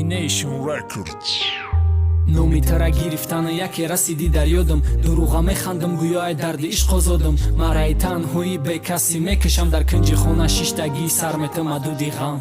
Nation Records. Номи тара гирифтана яке расидӣ дар ёдам, дурӯға механдам, гӯё ай дарди ишқ озодам. Мараи танҳоӣ бекасӣ мекашам, дар кунҷи хона шиштагӣ сар метам адуди ғам.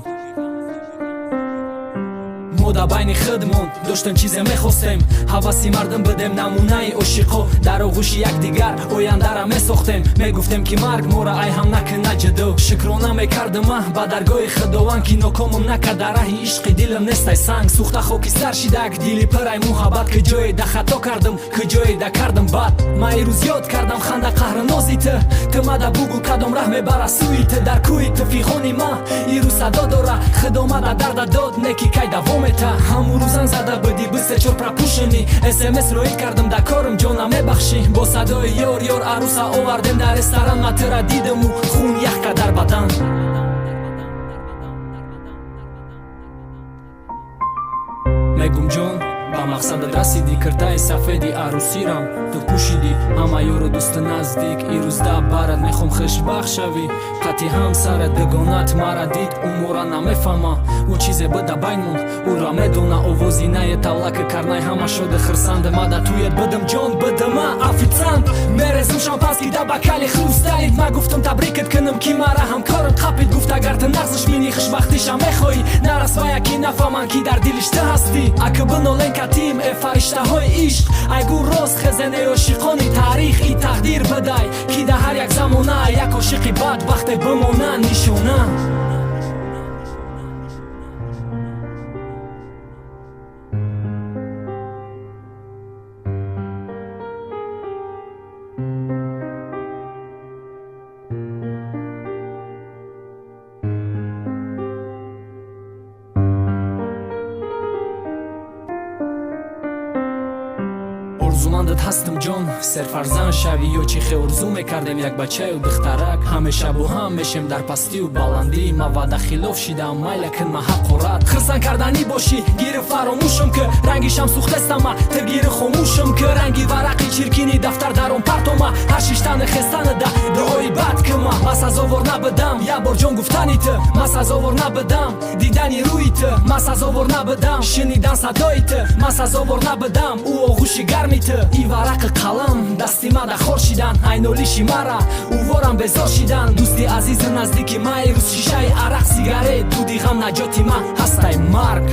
Мо дар байни худмон доштем чизе мехостем, ҳаваси мардум будем, намунаи ошиқо. Дар оғӯши якдигар ояндара месохтем, мегуфтем, ки марг мора ай ҳам накуна ҷудо. Шукрона мекардама ба даргоҳи Худованд, ки нокомам накард дар раҳи ишқи. Дилам нестай санг, сӯхта хокистар шидак, дили пирай муҳаббат. Ки ҷое да хато кардам, ки ҷое да кардам бад, ма ирӯз ёд кардам ханда, қаҳру нози ту. Ту мада бугӯ, кадом раҳ мебара сӯи ту. Дар кӯи ту фиғони ма ирӯз садо дора, худо мада дарда дод, неки кай давом мета. Ҳамун рӯзан зада будӣ бисечор пропущенный смс, роид кардам, да корам, ҷона мебахшӣ. Бо садои ёр, ёр, аруса овардем дар ресторан, ма тура дидаму хун ях кард дар бадан. Мегум, ҷон, ба мақсадат расидӣ, киртаи сафеди арӯсирам ту пӯшидӣ. Ҳама ёру дӯсту наздик ирӯзда барат мехом, хушбахт шавӣ қатъи ҳамсарат. Дугонат мара дид, ӯ мора намефаҳма, ӯ чизе буда байн монд, ӯра медона. Овози нае, тавлаки карнай, ҳама шоди хирсанд. Ма да тует бидим, ҷон, бидима офитсант. Мерезим шампанский да бокали хрусталик. Ма гуфтам, табрикат кунам, ки мара ҳамкорам қапид. Гуфт, агар ту нағзиш бинӣ, хушбахтиша мехоҳӣ, нарас вая, ки нафаҳманд, ки дар дилиш ту ҳастӣ. Ака бинолен катим, э фариштаҳои ишқ, айгӯ рост хезене, ошиқони таърих. И тақдир бидай, ки дар ҳар як замона як ошиқи бадбахте бимона нишона. Орзумандат ҳастам, ҷон, серфарзанд шавӣ. Ё чӣ хе орзу мекардем, як бачаю духтарак, ҳамеша бо ҳам мешем дар пастию баландӣ. Ма ваъда хилоф шидам, майла кин, ма ҳақорат. Хирсан карданӣ бошӣ, гири фаромӯшам, ки рангишам сӯхтестама, ту гири хомӯшам, ки ранги варақи чиркини дафтар дар он партома. Ҳар шиштани хестани да дуои бад кима. Ма сазовор набудам як бор ҷон гуфтани ту, ма сазовор набудам дидани рӯи ту, ма сазовор набудам шунидан садои ту, ма сазовор набудам ӯ оғӯши гарми ту. И варақи қалам дасти ма да хор шидан, айнолиши мара уворам безор шидан. Дӯсти азизу наздики ма ирӯз шишаи арақ, сигарет, дуди ғам. Наҷоти ма ҳастай марг.